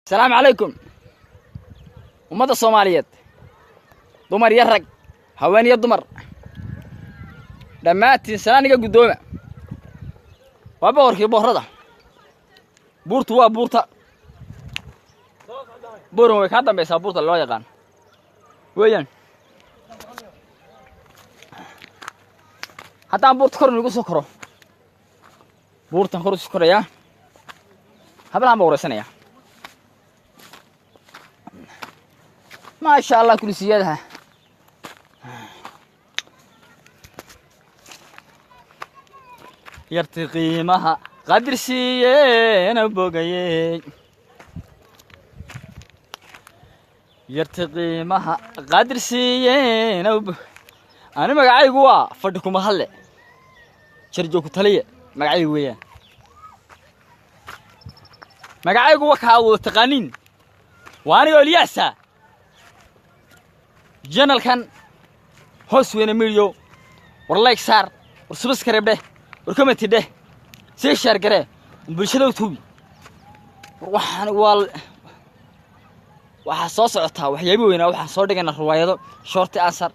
Asalaamu calaykum ummadda Soomaaliyeed, dumar iyo rag, haween iyo dumar, dhammaantiin salaaniga guddooma. Waa boqorkii boqorrada. Buurtu waa buurta Buuran, way kaa dambaysaa, buurta loo yaqaan weeyaan. Haddaan buurta kor nagu soo koro, buurtan kor usoo korayaa, hablahan baa wareysanaya. Maasha Allah, kulisiyadaha yarti qiimaha qadir siiyeena bogayey, yarti qiimaha qadir siiyeena. Ani magacaygu waa fadhi kuma hadle, jarjoog ku taliye magacaygu weeyaan. Magacaygu waa kaa wada taqaaniin, waa aniga Elyaasa. Janalkan hoos weyne midiyo, war like saar, war subscribe dheh, war comment dheh, sii share garee, bulshada u tuubi. War waxaan waa waxaa soo socotaa waxyaabo weynaa. Waxaan soo dhigaynaa riwaayado, short answer,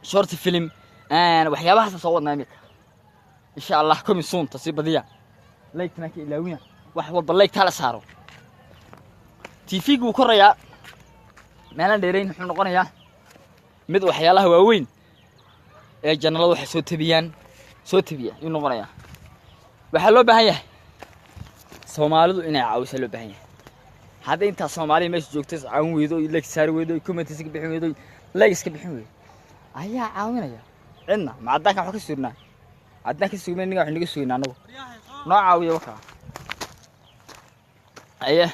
short film, waxyaabahaasa soo wadnaa imika, insha Allah. Coming soon. Ta sii badiya, like-tana ka ilaawina, wax walba like-taa la saaro. TV-gu wuu korayaa, meelaan dheerayn wuxuu noqonayaa mid waxyaalaha waaweyn ee janalada waxay soo tabiyaan soo tabiya ayuu noqonayaa. Waxaa loo baahan yahay Soomaalidu inay caawiso, loo baahan yahay. Hadda intaa Soomaaliya meesha joogto is caawin weydo, like saari weydo, comments ka bixin weydo, like iska bixin weydo, ayaa caawinaya cidna ma caddaanka wax ka sugnaa? Caddaan ka sugmay, ninga wax naga sugnaa, anagu noo caawiya wakaa. Aye,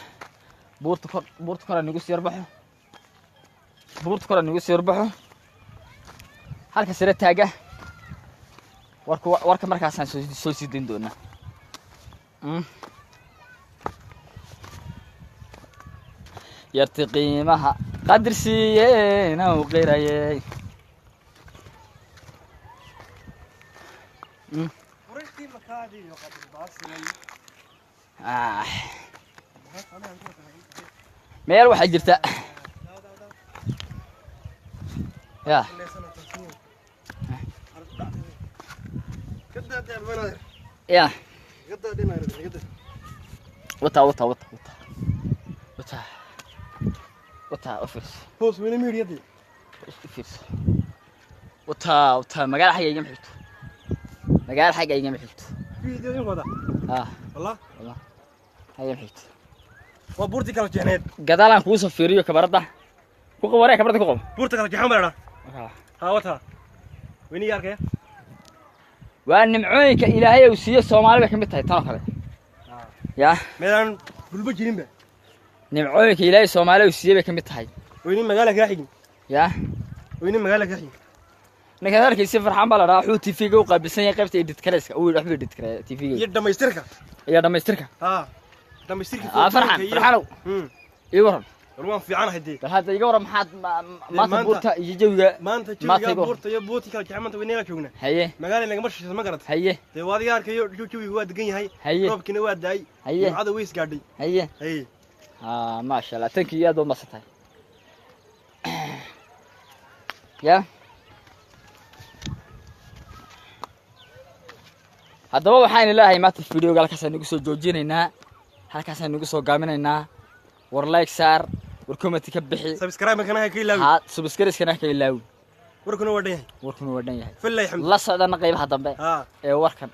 buurta kor, buurta kor nagu sii yarbaxo, buurta kor nagu sii yarbaxo, halka sare taaga. Warka warka markaasaan soo sii dayn doonaa. Yarti qiimaha qadir siiyeena u qirayey. Ah. Meel waxaa jirta ya ya. Wata wata wata wata wata wata, u fiirso. Hoos weyne miidiyadii. U fiirso, wata wata. Magaala xagga igama xigto, magaala xagga igama xigto. Fiidiyooyin wada. Ah. Wallah. Wallah xagga igama xigto. Waa buurtii kala jeexneed. Gadaalaan kugu soo fiiriyo, kabarada ku qabo, waree kabarada ku qabo. Buurta kala jeexan baa la dhahaa. Haa, wata weyniga arkaya. Waa nimcooyinka Ilaahay uu siiyo Soomaali bay ka mid tahay tan oo kale ya. Meelaan dhulba jirinba. Nimcooyinka Ilaahay Soomaali uu siiyey bay ka mid tahay. Weyni magaala kaa xigin. Ya. Weyni magaala kaa xigin. Ninkaad arkaysa Farxaan baa la dhahaa. Wuxuu TV-ga u qaabilsan yahay qaybta edit karayska, uu waxbuu edit karaya TV-ga. Iyo dhammaystirka. Iyo dhammaystirka. Haa, dhammaystirka. Aa, Farxaan, Farxaanow, ii waran. War waan fiicanahay dee. Bal hadda iga waran, maxaad maanta buurta iyo jawiga maanta maanta jawiga iga waran. Buurta iyo buurtii kala jeexan maanta weyniga joognaa. Haye. Magaala nagama shisheeso, ma garat? Haye. Dee waa adiga arkayo, jawiga waa degan yahay. Haye. Roobkiina waa daay. Haye. Nimcada way isgaadhay. Haye. Haye. Haa, maasha Allah, tankii aad baad masan tahay ya. Haddaba waxaan ilaahay maanta videoga halkaasaan nagu soo joojinaynaa, halkaasaan nagu soo gaaminaynaa. War like saar, war comment ka bixi. Subscribe kana ha ka ilaawi. Haa, subscribe-kana ka ilaawi. Warkuna waa dhan yahay. Warkuna waa dhan yahay. Fillahi xamd. La socdana qaybaha dambe haa ee warkan.